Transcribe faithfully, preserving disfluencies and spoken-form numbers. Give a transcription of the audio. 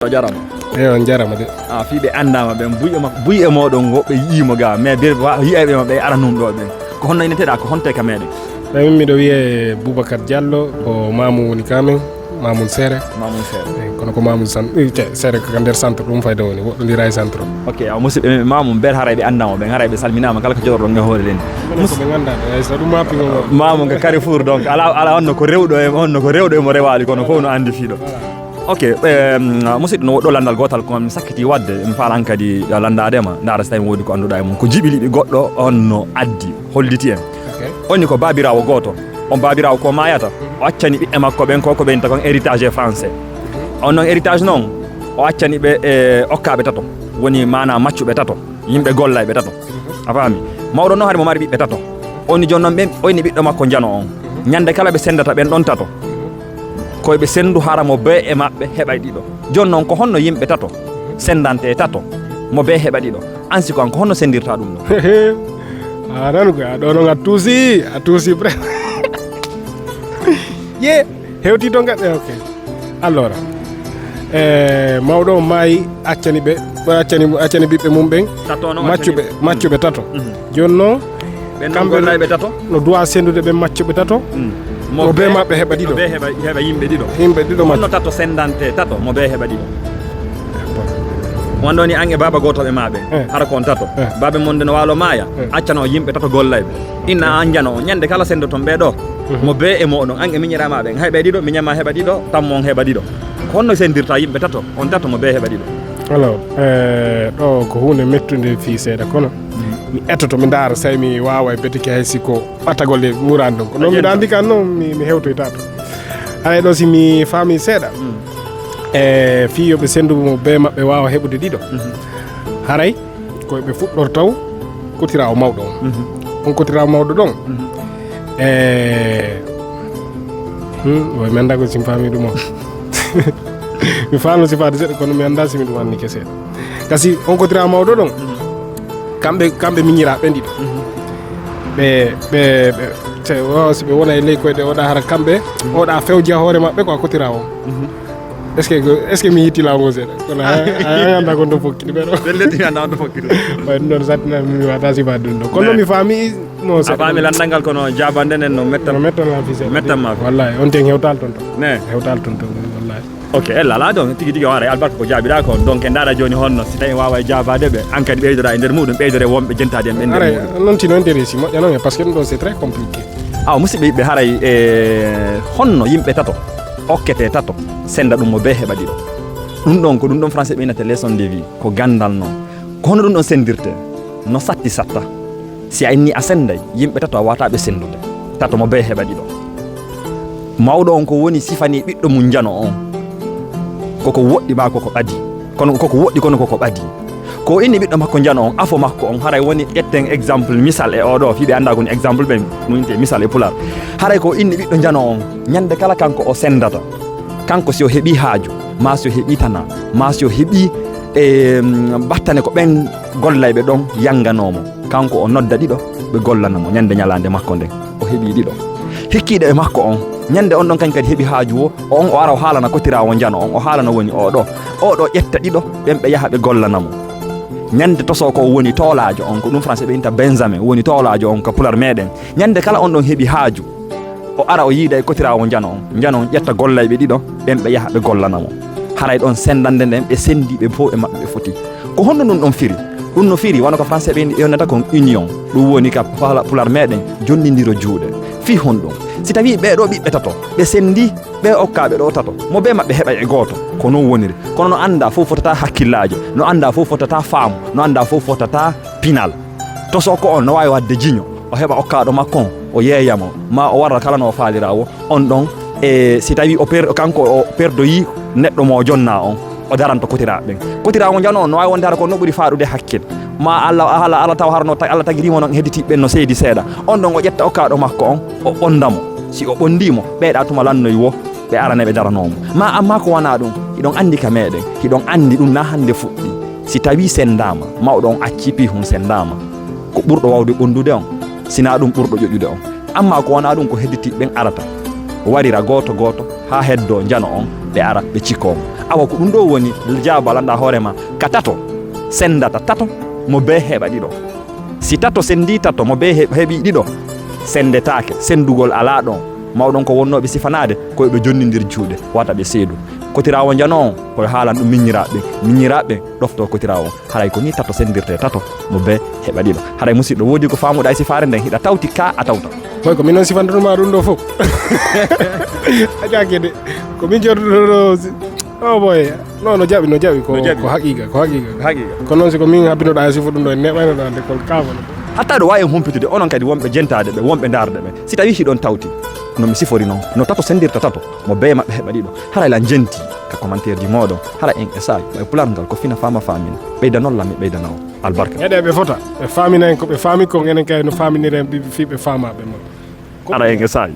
A jarama. Eyi, on jarama de. A fii ɓe anndaama ɓen, buy e mak-, buy e mooɗon woɓɓe yi'iimo ga, mais ɓe wa-, yi'ayɓe ma ɓe aranum ɗo ɓen. Ko honno inneteɗaa, ko honte ka meɗen? Eyi, min miɗo wiyee Boubacar Diallo, ko Mamoun woni ka men, Mamoun Sere. Mamoun Sere. Eyi, kono ko Mamoun San-, eh, ce-, Sere ko nder centre, ɗum fayda woni, woɗɗondira e centre. Ok, awa musidɓe men, Mamoun ɓen haray ɓe anndaama ɓen, haray ɓe salminaama kala ko joɗorɗon e hoore nden. Minen ko ɓe nganndaa ɓe, hay so ɗum ma pingo. Mamoun ko Carrefour, donc, ala, ala on no ko rewɗo e, on no ko rewɗo e mo rewaali, kono fof no anndi fii ɗo. Ok, eh, musidɗo, no woɗɗo lanndal gootal ko mi sakkiti waɗde, mi faala an kadi landaade ma, ndaara so tawi woodi ko annduɗaa e mum. Ko jiɓi liɓi goɗɗo on no addi, holliti en. Ok. On ni ko baabiraawo gooto. On baabiraawo ko maayata, o accani ɓiɓɓe makko ɓen ko, ko ɓe innta kon héritage e français. On non héritage non, o accani ɓe, eh, okkaaɓe tato. Woni maanaa maccuɓe tato, yimɓe gollayɓe tato. A faami? Mawɗo non hari mo mari ɓiɓɓe tato. On ni jooni non ɓen, on ni ɓiɗɗo makko njano on. Ñande kala ɓe sendata ɓen ɗon tato. Ko ɓe sendu hara mo bee e maɓɓe heɓay ɗiɗo. Jooni non ko honno yimɓe tato sendante tato mo bee heɓa ɗiɗo? An si ko an ko honno sendirta ɗum ɗo? A nan ko a ɗo non a tuusi, a tuusi bre. Ye, hewti ton gaɗɗe, ok. Allora, eh, mawɗo o maayi, accani ɓe, accani, accani ɓiɓɓe mum ɓen, tato no maccuɓe, accani. Maccuɓe tato. Mhm. Jooni non, ɓen ɗon kamɓe gollayɓe tato? No duwa sendude ɓen maccuɓe tato. Mm. Mo bee maɓɓe heɓa ɗiɗo. Mo bee heɓa, heɓa yimɓe ɗiɗo. Yimɓe ɗiɗo maccuɓe. Honno tato sendante tato, mo bee heɓa ɗiɗo. Won ɗo ni an e baaba gooto ɓe maa ɓe. Eh. Hara ko on tato. Eh. Baaba mon nden waalo maaya. Eh. Accano yimɓe tato gollayɓe. Inna an njano on. Ñande kala sendo ton ɓee ɗo. Mhm. Mo bee e moɗon. An e miñiraa maa ɓen. Heɓa ɗiɗo, miñiraa maa heɓa ɗiɗo, tammo on heɓa ɗiɗo. Ko honno sendirta yimɓe tato? On tato mo bee heɓa ɗiɗo. Alors, eh, ɗo ko huunde mettunde fii seeɗa, kono mi etoto, mi ndaara, so mi waawa e betike hay si ko ɓatagol e muraani ɗum. Ko non mbiɗa anndi kan non, mi, mi hewtoyta to. Haray ɗo si mi faami seeɗa, mm, e fii yo ɓe senndu mo bee maɓɓe waawa heɓude ɗiɗo. Mhm. Haray ko ɓe fuɗɗortaw kotiraawo mawɗo on. Mhm. On kotiraawo mawɗo ɗon. Mhm. E, hmm, way mi annda ko si mi faami ɗum on. Mi faano sifaade seeɗa, kono mi annda si mi ɗum anndi kese. Kasi on kotiraawo mawɗo ɗon. Mhm. Kamɓe, kamɓe miñiraa ɓen ɗiɗo. Mhm. Ɓe, ɓe, ɓe, te, o, si ɓe wona e ley koyɗe, oɗa hara kamɓe, mhm, oɗa fewja hoore maɓɓe ko a kotiraawo. Mhm. Est-ce que, est-ce que mi hitti laawol ngol seeɗa? Kono a, a, a annda ko ɗo fokkiti ɓe ɗo. Ɓen letti mi annda on ɗo fokkiti. Ɓay ɗum ɗon sattina mi wata sifaade ɗum ɗo. Kono mi faami, no a faami lanndal ngal kono jaabande nden no mettan. No mettan la fi seeɗa. Mettan ma. Wallahi, on ten hewtal ton to. Ne. Hewtal ton to, wallahi. Ok, ella, alaa ɗon, tigi tigi o haray albarka ko jaabiɗaa ko. Donc, en ndaara jooni honno, si tawi waawa e jaabaade ɓe, an kadi ɓeydora e nder muɗum, ɓeydore wonɓe jentaade en ɓen nder muɗum. Haray, non tino intéresse, moƴƴa non, parce que ɗum ɗo, c'est très compliqué. Awa, musidɓe yiɗɓe, haray, e, honno yimɓe tato, okkete tato, senda ɗum mo bee heɓa ɗiɗo? Ɗum ɗon, ko ɗum ɗon français ɓe innata leçon de vie, ko ganndal non. Ko honno ɗum ɗon sendirte? No satti satta. Si a inni a senday, yimɓe tato a wata ɓe sendude. Tato mo bee heɓa ɗiɗo. Mawɗo on ko woni sifani ɓiɗɗo mum njano on. Koko woɗɗi maa koko ɓadi. Kono koko woɗɗi kono koko ɓadi. Ko inni ɓiɗɗo makko njano on, afo makko on, haray woni ƴetten exemple misal e oɗo, fii ɓe annda ko woni exemple ɓen, ɗum innte misal e pular. Haray ko inni ɓiɗɗo njano on, ñande kala kanko o sendata. Kanko si o heɓi haaju, maa si o heɓi tana, maa si o heɓi, e, mm, battane ko ɓen gollayɓe ɗon yanganoo mo. Kanko o nodda ɗiɗo, ɓe gollana mo ñande ñalaande makko nden. O heɓi ɗiɗo. Hikkiiɗo e makko on, ñande on ɗon kañ kadi heɓi haaju o, on o ara o haalana kotiraawo njano on, o haalana woni oɗo. Oɗo ƴetta ɗiɗo, ɓen ɓe yaha ɓe gollana mo. Ñande tosoo ko woni toolaajo on, ko ɗum français ɓe inta Benjamin, woni toolaajo on ka pular meɗen. Ñande kala on ɗon heɓi haaju, o ara o yiida e kotiraawo njano on. Njano on ƴetta gollayɓe ɗiɗo, ɓen ɓe yaha ɓe gollana mo. Haray ɗon sendande nden ɓe sendi ɓe fow e maɓɓe ɓe foti. Ko honno ɗum ɗon firi? Ɗum no firi wano ko français ɓe yonnata kon union. Ɗum woni ka pala-, pular meɗen jonnindiro juuɗe. Fii honɗum? Si tawii ɓee ɗoo ɓiɓɓe tato, ɓe sendi, ɓe okkaaɓe ɗoo tato, mo bee maɓɓe heɓay e gooto. Ko non woniri. Kono no annda fow fotata hakkillaajo, no annda fow fotata faamu, no annda fow fotata pinal. Tosoo ko on no waawi waɗde jiño, o heɓa okkaaɗo makko on, o yeeya mo, maa o warra kala no o faalira wo, on ɗon, e si tawii o per-, kanko o perdoyii neɗɗo mo o jonnaa on, o daranto kotiraaɓe ɓen. Kotiraawo njano on no waawi wonde hara ko no ɓuri faaɗude hakkil. Maa Alla, Alla, Alla taw hara no ta-, Alla tagiri mo non hedditiiɓe ɓen no seedi seeɗa. On ɗon o ƴetta okkaaɗo makko on, o ɓonnda mo. Si o ɓonndii mo, ɓeyɗa tuma lannoy wo, ɓe arane ɓe daranoo mo. Maa ammaa ko wanaa ɗum, hiɗon anndi ka meɗen, hiɗon anndi ɗum na hannde fuɗɗi. Si tawii senndaama, mawɗo on accii piihun senndaama, ko ɓurɗo waawde ɓonndude on, sinaa ɗum ɓurɗo ƴoƴude on. Ammaa ko wanaa ɗum, ko hedditiiɓe ɓen arata, warira gooto gooto, haa heddoo njano on, ɓe ara, ɓe cikoo mo. Awa ko ɗum ɗo woni jaaba lanɗa hoore ma ka tato sendata tato mo bee heɓa ɗiɗo. Si tato sendi tato mo bee heɓi ɗiɗo, sendetaake, sendugol alaa ɗon. Mawɗon ko wonnooɓe sifanaade ko e ɓe jonnindir juuɗe wata ɓe seedu. Kotiraawo njano on ko haalan ɗum miññiraaɓe ɓen, miññiraaɓe ɓen ɗofto kotiraawo on. Haray ko ni tato sendirte tato mo bee heɓa ɗiɗo. Haray musiɗɗo woodi ko faamuɗa e sifaare nden hiɗa tawti ka a tawta. Boy ko min on sifanduɗo ma ɗum ɗo fof. A jaake de ko min jorduɗo ɗo. O boy. No no jaɓi no jaɓi ko ko haqiqa ko haqiqa. Haqiqa. Ko noon si ko min habbinoɗa e sifo ɗum ɗo en neɓaynoɗa de kol kafano. Hatta ɗo wawi en humpitude onon kadi wonɓe jentaade ɓe wonɓe ndaarde ɓe si tawi hiɗon tawti no mi sifori noon no tato sendirta tato mo bee maɓɓe heɓa ɗiɗo haray la jenti ka commentaire ji mooɗon hara en esayi ɓay pular ngal ko fina fama famina ɓeydanon lammi ɓeydana on albarka. Eɗe ɓe fota ɓe famina en ko ɓe fami kon enen kay no faminira en ɓiɓɓe fii ɓe fama ɓe ma. Ara en esayi.